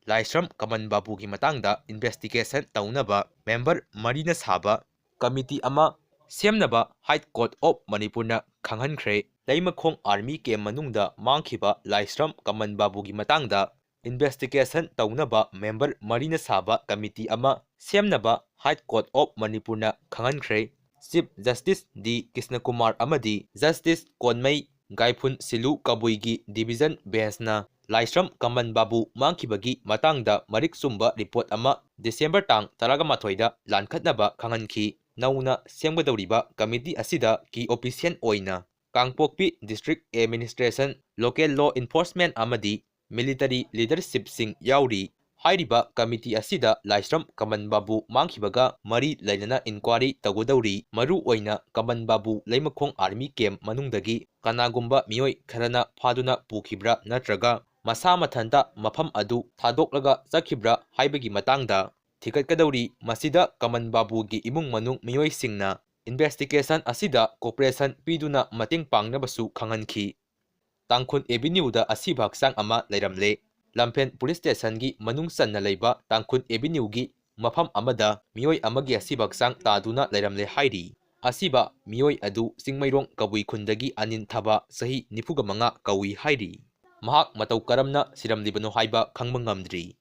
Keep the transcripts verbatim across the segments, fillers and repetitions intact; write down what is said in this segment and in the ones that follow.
ꯂꯥꯏꯁ꯭ꯔꯝ ꯀꯃꯟ ꯕꯥꯕꯨꯒꯤ ꯃꯇꯥꯡꯗ ꯏꯟꯚꯦꯁꯇꯤꯒꯦꯁꯟ ꯇꯧꯅꯕ ꯃꯦꯝꯕꯔ ꯃꯔꯤꯅ ꯁꯥꯕ ꯀꯃꯤꯇꯤ ꯑꯃ ꯁꯦꯝꯅꯕ ꯍꯥꯏ ꯀꯣꯔꯠ ꯑꯣꯐ ꯃꯅꯤꯄꯨꯔꯅ ꯈꯪꯍꯟꯈ꯭ꯔꯦ꯫ ꯂꯩꯃꯈꯣꯡ ꯑꯥꯔꯃꯤ ꯀꯦꯝ ꯃꯅꯨꯡꯗ ꯃꯥꯡꯈꯤꯕ ꯂꯥꯏꯁ꯭ꯔꯝ ꯀꯃꯟ ꯕꯥꯕꯨꯒꯤ ꯃꯇꯥꯡꯗ ꯏꯟꯚꯦꯁꯇꯤꯒꯦꯁꯟ ꯇꯧꯅꯕ ꯃꯦꯝꯕꯔ ꯃꯔꯤꯅ ꯁꯥꯕ ꯀꯃꯤꯇꯤ ꯑꯃ ꯁꯦꯝꯅꯕ ꯍꯥꯏ ꯀꯣꯔꯠ ꯑꯣꯐ ꯃꯅꯤꯄꯨꯔꯅ ꯈꯪꯍꯟꯈ꯭ꯔꯦ꯫ ꯆꯤꯐ ꯖꯁꯇꯤꯁ ꯗꯤ ꯀ꯭ꯔꯤꯁꯅꯀꯨꯃꯥꯔ ꯑꯃꯗꯤ ꯖꯁꯇꯤꯁ ꯀꯣꯟꯃꯩ ꯒꯥꯏꯐꯨꯟ ꯁꯤꯂꯨ ꯀꯕꯨꯏꯒꯤ ꯗꯤꯚꯤꯖꯟ ꯕꯦꯟꯁꯅ ꯂꯥꯏꯁ꯭ꯔꯝ ꯀꯃꯟ ꯕꯥꯕꯨ ꯃꯥꯡꯈꯤꯕꯒꯤ ꯃꯇꯥꯡꯗ ꯃꯔꯤꯛ ꯆꯨꯝꯕ ꯔꯤꯄꯣꯔꯠ ꯑꯃ ꯗꯤꯁꯦꯝꯕꯔ ꯇꯥꯡ ꯇꯔꯥꯃꯥꯊꯣꯏꯗ ꯂꯥꯟꯈꯠꯅꯕ ꯈꯪꯍꯟꯈꯤ꯫ ꯅꯧꯅ ꯁꯦꯝꯒꯗꯧꯔꯤꯕ ꯀꯃꯤꯇꯤ ꯑꯁꯤꯗ ꯀꯤ ꯑꯣꯐꯤꯁꯤꯌꯦꯜ ꯑꯣꯏꯅ ꯀꯥꯡꯄꯣꯛꯄꯤ ꯗꯤꯁꯇ꯭ꯔꯤꯛ ꯑꯦꯗꯃꯤꯅꯤꯁꯇ꯭ꯔꯦꯁꯟ, ꯂꯣꯀꯦꯜ ꯂꯣ ꯏꯟꯐꯣꯔꯁꯃꯦꯟ ꯑꯃꯗꯤ ꯃꯤꯂꯤꯇꯔꯤ ꯂꯤꯗꯔꯁꯤꯞꯁꯤꯡ ꯌꯥꯎꯔꯤ꯫ ꯍꯥꯏꯔꯤꯕ ꯀꯃꯤꯇꯤ ꯑꯁꯤꯗ ꯂꯥꯏꯁ꯭ꯔꯝ ꯀꯃꯟ ꯕꯥꯕꯨ ꯃꯥꯡꯈꯤꯕꯒ ꯃꯔꯤ ꯂꯩꯅꯅ ꯏꯟꯀ꯭ꯋꯥꯔꯤ ꯇꯧꯒꯗꯧꯔꯤ꯫ ꯃꯔꯨ ꯑꯣꯏꯅ ꯀꯃꯟ ꯕꯥꯕꯨ ꯂꯩꯃꯈꯣꯡ ꯑꯥꯔꯃꯤ ꯀꯦꯝ ꯃꯅꯨꯡꯗꯒꯤ ꯀꯅꯥꯒꯨꯝꯕ ꯃꯤꯑꯣꯏ ꯈꯔꯅ ꯐꯥꯗꯨꯅ ꯄꯨꯈꯤꯕ꯭ꯔꯥ ꯅꯠꯇ꯭ꯔꯒ ꯃꯁꯥ ꯃꯊꯟꯇ ꯃꯐꯝ ꯑꯗꯨ ꯊꯥꯗꯣꯛꯂꯒ ꯆꯠꯈꯤꯕ꯭ꯔꯥ ꯍꯥꯏꯕꯒꯤ ꯃꯇꯥꯡꯗ ꯊꯤꯒꯠꯀꯗꯧꯔꯤ꯫ ꯃꯁꯤꯗ ꯀꯃꯟ ꯕꯥꯕꯨꯒꯤ ꯏꯃꯨꯡ ꯃꯅꯨꯡ ꯃꯤꯑꯣꯏꯁꯤꯡꯅ ꯏꯟꯚꯦꯁꯇꯤꯒꯦꯁꯟ ꯑꯁꯤꯗ ꯀꯣꯑꯣꯄꯔꯦꯁꯟ ꯄꯤꯗꯨꯅ ꯃꯇꯦꯡ ꯄꯥꯡꯅꯕꯁꯨ ꯈꯪꯍꯟꯈꯤ꯫ ꯇꯥꯡꯈꯨꯜ ꯑꯦꯚꯤꯅ꯭ꯌꯨꯗ ꯑꯁꯤꯕ ꯍꯛꯆꯥꯡ ꯑꯃ ꯂꯩꯔꯝꯂꯦ꯫ ꯂꯝꯐꯦꯜ ꯄꯨꯂꯤꯁ ꯁ꯭ꯇꯦꯁꯟꯒꯤ ꯃꯅꯨꯡ ꯆꯟꯅ ꯂꯩꯕ ꯇꯥꯡꯈꯨꯜ ꯑꯦꯚꯤꯅ꯭ꯌꯨꯒꯤ ꯃꯐꯝ ꯑꯃꯗ ꯃꯤꯑꯣꯏ ꯑꯃꯒꯤ ꯑꯁꯤꯕ ꯍꯛꯆꯥꯡ ꯇꯥꯗꯨꯅ ꯂꯩꯔꯝꯂꯦ ꯍꯥꯏꯔꯤ꯫ ꯑꯁꯤꯕ ꯃꯤꯑꯣꯏ ꯑꯗꯨ ꯆꯤꯡꯃꯩꯔꯣꯡ ꯀꯕꯨꯏ ꯈꯨꯟꯗꯒꯤ ꯑꯅꯤꯟ ꯊꯕ, ꯆꯍꯤ ꯅꯤꯐꯨꯒ ꯃꯉꯥ ꯀꯧꯏ ꯍꯥꯏꯔꯤ꯫ ꯃꯍꯥꯛ ꯃꯇꯧ ꯀꯔꯝꯅ ꯁꯤꯔꯝꯂꯤꯕꯅꯣ ꯍꯥꯏꯕ ꯈꯪꯕ ꯉꯝꯗ꯭ꯔꯤ꯫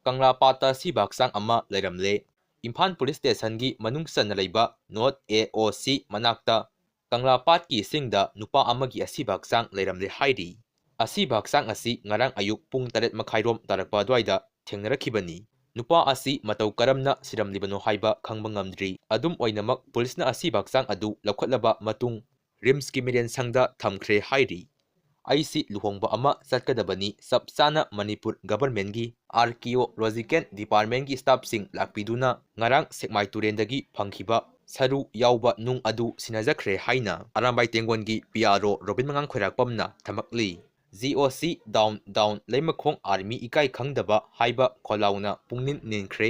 ꯀꯪꯂꯥꯄꯥꯠꯇ ꯑꯁꯤꯕ ꯍꯛꯆꯥꯡ ꯑꯃ ꯂꯩꯔꯝꯂꯦ꯫ ꯏꯝꯐꯥꯜ ꯄꯨꯂꯤꯁ ꯁ꯭ꯇꯦꯁꯟꯒꯤ ꯃꯅꯨꯡ ꯆꯟꯅ ꯂꯩꯕ ꯅꯣꯔꯠ ꯑꯦ ꯑꯣ ꯁꯤ ꯃꯅꯥꯛꯇ ꯀꯪꯂꯥꯄꯥꯠꯀꯤ ꯏꯁꯤꯡꯗ ꯅꯨꯄꯥ ꯑꯃꯒꯤ ꯑꯁꯤꯕ ꯍꯛꯆꯥꯡ ꯂꯩꯔꯝꯂꯦ ꯍꯥꯏꯔꯤ꯫ ꯑꯁꯤꯕ ꯍꯛꯆꯥꯡ ꯑꯁꯤ ꯉꯔꯥꯡ ꯑꯌꯨꯛ ꯄꯨꯡ ꯇꯔꯦꯠ ꯃꯈꯥꯏꯔꯣꯝ ꯇꯥꯔꯛꯄ ꯑꯗꯨꯋꯥꯏꯗ ꯊꯦꯡꯅꯔꯛꯈꯤꯕꯅꯤ꯫ ꯅꯨꯄꯥ ꯑꯁꯤ ꯃꯇꯧ ꯀꯔꯝꯅ ꯁꯤꯔꯝꯂꯤꯕꯅꯣ ꯍꯥꯏꯕ ꯈꯪꯕ ꯉꯝꯗ꯭ꯔꯤ꯫ ꯑꯗꯨꯝ ꯑꯣꯏꯅꯃꯛ, ꯄꯨꯂꯤꯁꯅ ꯑꯁꯤꯕ ꯍꯛꯆꯥꯡ ꯑꯗꯨ ꯂꯧꯈꯠꯂꯕ ꯃꯇꯨꯡ ꯔꯤꯝꯁꯀꯤ ꯃꯤꯔꯦꯟꯁꯪꯗ ꯊꯝꯈ꯭ꯔꯦ ꯍꯥꯏꯔꯤ꯫ ꯑꯩꯁꯤ ꯂꯨꯍꯣꯡꯕ ꯑꯃ ꯆꯠꯀꯗꯕꯅꯤ, ꯆꯞ ꯆꯥꯅ ꯃꯅꯤꯄꯨꯔ ꯒꯚꯔꯟꯃꯦꯟꯠꯀꯤ ꯑꯥꯔꯀꯤꯑꯣꯂꯣꯖꯤꯀꯦꯜ ꯗꯤꯄꯥꯔꯠꯃꯦꯟꯠꯀꯤ ꯁ꯭ꯇꯥꯐꯁꯤꯡ ꯂꯥꯛꯄꯤꯗꯨꯅ ꯉꯔꯥꯡ ꯁꯦꯛꯃꯥꯏ ꯇꯨꯔꯦꯟꯗꯒꯤ ꯐꯪꯈꯤꯕ ꯁꯔꯨ ꯌꯥꯎꯕ ꯅꯨꯡ ꯑꯗꯨ ꯁꯤꯟꯅꯖꯈ꯭ꯔꯦ ꯍꯥꯏꯅ ꯑꯔꯥꯝꯕꯥꯏ ꯇꯦꯡꯒꯣꯟꯒꯤ ꯄꯤ ꯑꯥꯔ ꯑꯣ ꯔꯣꯕꯤꯟ ꯃꯉꯥꯡ ꯈꯣꯏꯔꯥꯛꯄꯝꯅ ꯊꯝꯃꯛꯂꯤ꯫ G O C down down ꯂꯩꯃꯈꯣꯡ army ꯏꯀꯥꯏ ꯈꯪꯗꯕ ꯍꯥꯏꯕ ꯈꯣꯜꯂꯥꯎꯅ ꯄꯨꯡꯅꯤꯟ ꯅꯤꯟꯈ꯭ꯔꯦ꯫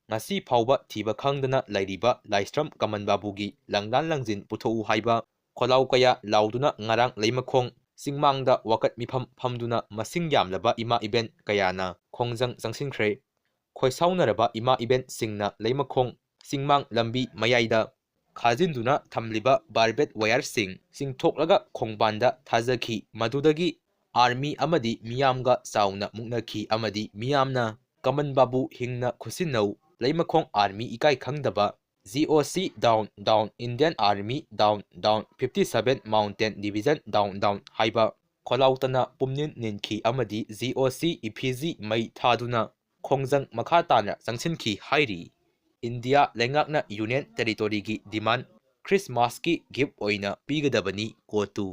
ꯉꯁꯤ ꯐꯥꯎꯕ ꯊꯤꯕ ꯈꯪꯗꯅ ꯂꯩꯔꯤꯕ ꯂꯥꯏꯁ꯭ꯔꯝ ꯀꯃꯟ ꯕꯥꯕꯨꯒꯤ ꯂꯪꯂꯥꯟ ꯂꯪꯖꯤꯟ ꯄꯨꯊꯣꯛꯎ ꯍꯥꯏꯕ ꯈꯣꯜꯂꯥꯎ ꯀꯌꯥ ꯂꯥꯎꯗꯨꯅ ꯉꯔꯥꯡ ꯂꯩꯃꯈꯣꯡ ꯆꯤꯡꯃꯥꯡꯗ ꯋꯥꯀꯠ ꯃꯤꯐꯝ ꯐꯝꯗꯨꯅ ꯃꯁꯤꯡ ꯌꯥꯝꯂꯕ ꯏꯃꯥ ꯏꯕꯦꯟ ꯀꯌꯥꯅ ꯈꯣꯡꯖꯪ ꯆꯪꯁꯤꯟꯈ꯭ꯔꯦ꯫ ꯈꯣꯏꯁꯥꯎꯅꯔꯕ ꯏꯃꯥ ꯏꯕꯦꯟꯁꯤꯡꯅ ꯂꯩꯃꯈꯣꯡ ꯆꯤꯡꯃꯥꯡ ꯂꯝꯕꯤ ꯃꯌꯥꯏꯗ ꯈꯥꯖꯤꯟꯗꯨꯅ ꯊꯝꯂꯤꯕ ꯕꯥꯔꯕꯦꯠ ꯋꯥꯌꯔꯁꯤꯡ ꯆꯤꯡꯊꯣꯛꯂꯒ ꯈꯣꯡꯕꯥꯟꯗ ꯊꯥꯖꯈꯤ꯫ ꯃꯗꯨꯗꯒꯤ ꯑꯥꯔꯃꯤ ꯑꯃꯗꯤ ꯃꯤꯌꯥꯝꯒ ꯆꯥꯎꯅ ꯃꯨꯛꯅꯈꯤ ꯑꯃꯗꯤ ꯃꯤꯌꯥꯝꯅ "ꯀꯃꯟ ꯕꯥꯕꯨ ꯍꯤꯡꯅ ꯈꯨꯠꯁꯤꯟꯅꯧ, ꯂꯩꯃꯈꯣꯡ ꯑꯥꯔꯃꯤ ꯏꯀꯥꯏ ꯈꯪꯗꯕ, G O C down down, Indian Army down down, fifty seven Mountain Division down down" ꯍꯥꯏꯕ ꯈꯣꯜꯂꯥꯎꯇꯅ ꯄꯨꯝꯅꯤꯟ ꯅꯤꯟꯈꯤ ꯑꯃꯗꯤ G O C effigy ꯃꯩ ꯊꯥꯗꯨꯅ ꯈꯣꯡꯖꯪ ꯃꯈꯥ ꯇꯥꯅ ꯆꯪꯁꯤꯟꯈꯤ ꯍꯥꯏꯔꯤ꯫ ꯏꯟꯗꯤꯌꯥ ꯂꯩꯉꯥꯛꯅ ꯌꯨꯅꯤꯌꯟ ꯇꯦꯔꯤꯇꯣꯔꯤꯒꯤ ꯗꯤꯃꯥꯟ ꯈ꯭ꯔꯤꯁꯃꯥꯁꯀꯤ ꯒꯤꯐ ꯑꯣꯏꯅ ꯄꯤꯒꯗꯕꯅꯤ ꯀꯣꯇꯨ꯫